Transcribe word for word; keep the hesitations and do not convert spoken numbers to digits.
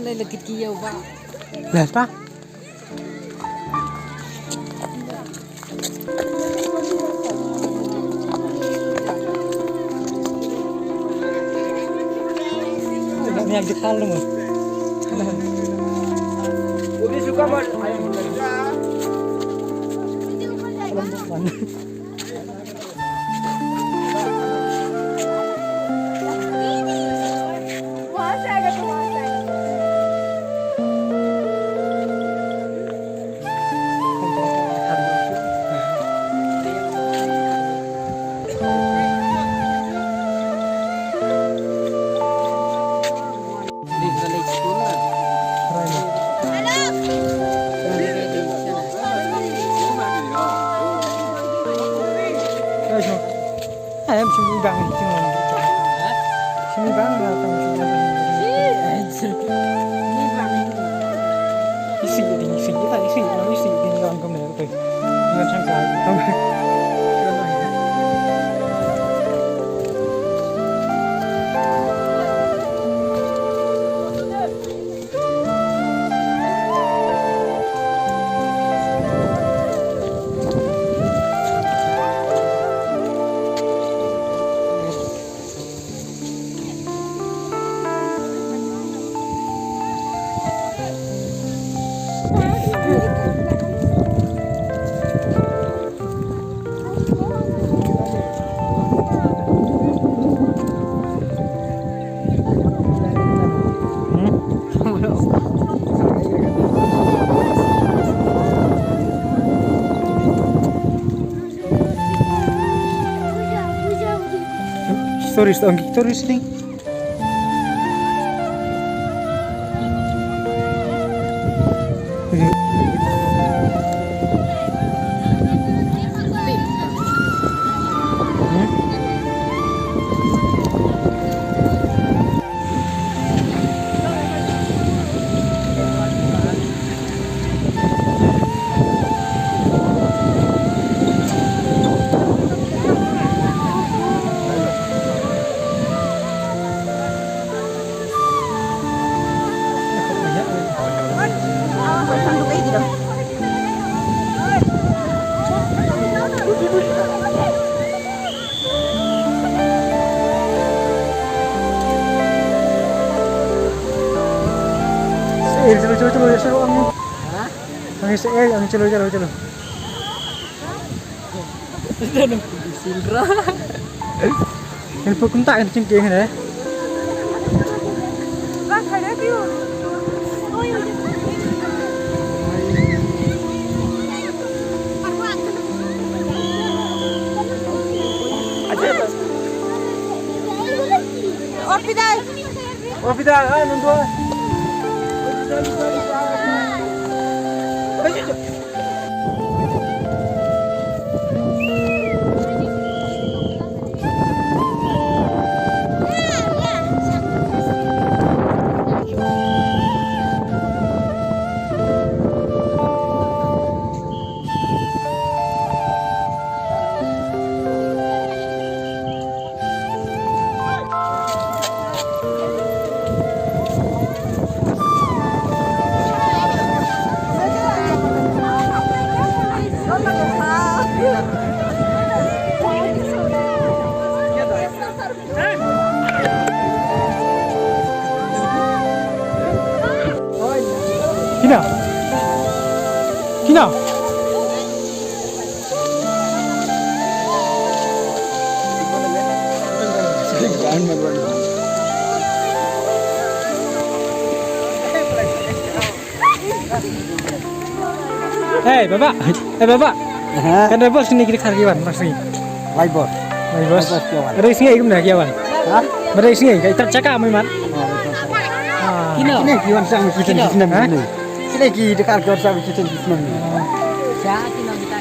Lai la kit ki ïa u ba. Lah ta. Ni yang kita lu. Sorry, sorry, sorry, sorry. Chalo, chalo, chalo, chalo, ang. Ha? Ang, eh, ang, chalo, chalo, chalo. Silra. Kan pun kuntak kan cengking kan, eh? Orpidai. Orpidai, ah, nundua. Kina. Kina. Hey, baba. Hey, baba. Aha. Kan rebel sini kita kar kiwan, pasti. Laibor. Laibor. Laibor kiwan. Ada sini ikut nak kiwan. Ha? Ada sini, kita cakap memang. Oh, betul. Ah. Kina. Kina kiwan sama kita di sini. Ha? Sini kita kar kiwan sama kita di sini. Siapa kina kita?